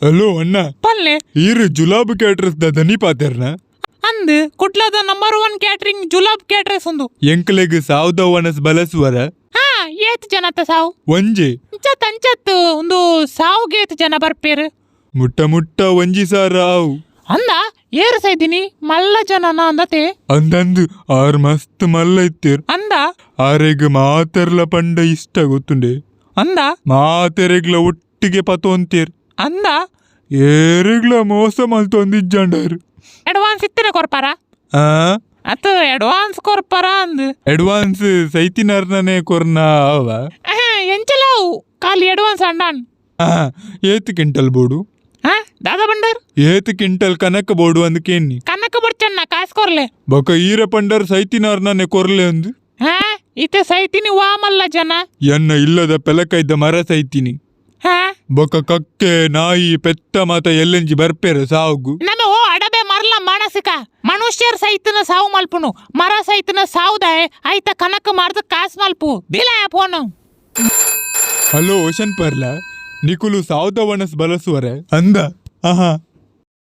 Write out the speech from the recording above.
Hello ಅಣ್ಣ. ಪಲ್ಲೆ. ಈರು ಜುಲಾಬ್ ಕ್ಯಾಟ್ರಸ್ ದ ದನಿ ಪಾತೆರ್ನ? ಅಂದ್, ಕುಡ್ಲದ ನಂಬರ್ ಒನ್ ಕ್ಯಾಟ್ರಿಂಗ್ ಜುಲಾಬ್ ಕ್ಯಾಟ್ರಸ್ ಉಂದು. ಎಂಕ್ಲೆಗ್ ಸಾವ್ದ ವನಸ್ ಬಲಸುವರ? ಹಾ, ಏತ್ ಜನತ ಸಾವು? ಒಂಜಿ. ಅಂಚತ್ ಅಂಚತ್, ಉಂದು ಸಾವುಗೇತ್ ಜನ ಬರ್ಪೇರು? ಮುಟ್ಟ ಮುಟ್ಟ 1000 ಆವು. ಅಂದ, ಏರು ಸೈದಿನಿ? ಮಲ್ಲ ಜನನ ಅಂದತೆ? ಅಂದಂದು, ಆರ್ ಮಸ್ತ್ ಮಲ್ಲ ಇತ್ತೀರ್. ಅಂದ. ಆರೆಗ್ ಮಾತೆರ್ಲ ಪಂಡ ಇಷ್ಟ ಗೊತ್ತುಂಡೆ. ಅಂದ. ಮಾತೆರೆಗ್ಲ ಒಟ್ಟಿಗೆ ಪತೊಂತೀರ್. ಅಂದ. ಏರೆಗ್ಲ ಮೋಸ ಮಲ್ತೊಂದಿಜ್ಜಂಡಾರ್. ಅಡ್ವಾನ್ಸ್ ಇತ್ತಿನ ಕೊರ್ಪಾರ? ಆ? ಅತ್, ಅಡ್ವಾನ್ಸ್ ಕೊರ್ಪಾರ ಅಂದ್. ಅಡ್ವಾನ್ಸ್ ಸೈತಿನಾರ್ನೇ ಕೊರ್ನ ಅವ. ಎಂಚಲಾವು, ಖಾಲಿ ಅಡ್ವಾನ್ಸ್ ಅಂಡಾನ್. ಆ, ಏತ್ ಕ್ವಿಂಟಲ್ ಬೋಡು? ಹಾ, ದಾದಾ ಬಂಡಾರ್? ಏತ್ ಕ್ವಿಂಟಲ್ ಕನಕ ಬೋಡು ಅಂದ್ ಕೇನ್ನಿ. ಕನಕ ಬೊಡ್ಚಣ್ಣ, ಕಾಸ್ ಕೊರ್ಲೆ. ಬೊಕ ಈರ ಪಂಡರ್ ಸೈತಿನಾರ್ನೇ ಕೊರ್ಲೆ ಅಂದ್. ಹಾ, ಇತ್ತೆ ಸೈತಿನಿ ವಾ ಮಲ್ಲ ಜನ? ಎನ್ನ ಇಲ್ಲದ ಪೆಲಕೈದ ಮರ ಸೈತಿನಿ. ಹಾ. ಬೊಕ ಕಕ್ಕೆ, ನಾಯಿ, ಪೆತ್ತ ಮಾತ ಎಲ್ಲೆಂಜಿ ಬರ್ಪೇರ ಸಾವುಗು. ನಮೆ ಓ ಅಡಬೆ ಮರ್ಲ ಮಾನಸಿಕ ಮನುಷ್ಯರ್ ಸೈತನ ಸಾವು ಮಲ್ಪುನು, ಮರ ಸೈತನ ಸಾವುದಾಯ. ಐತ ಕನಕ ಮಾರ್ದ ಕಾಸ್ ಮಲ್ಪು. ದಿಲಾಯ ಫೋನ್. ಹಲೋ, ಓಷನ್ ಪರ್ಲ, ನಿಕುಲು ಸಾವ್ದ ವಣಸ್ ಬಲಸುವರೆ ಅಂದ? ಆಹಾ.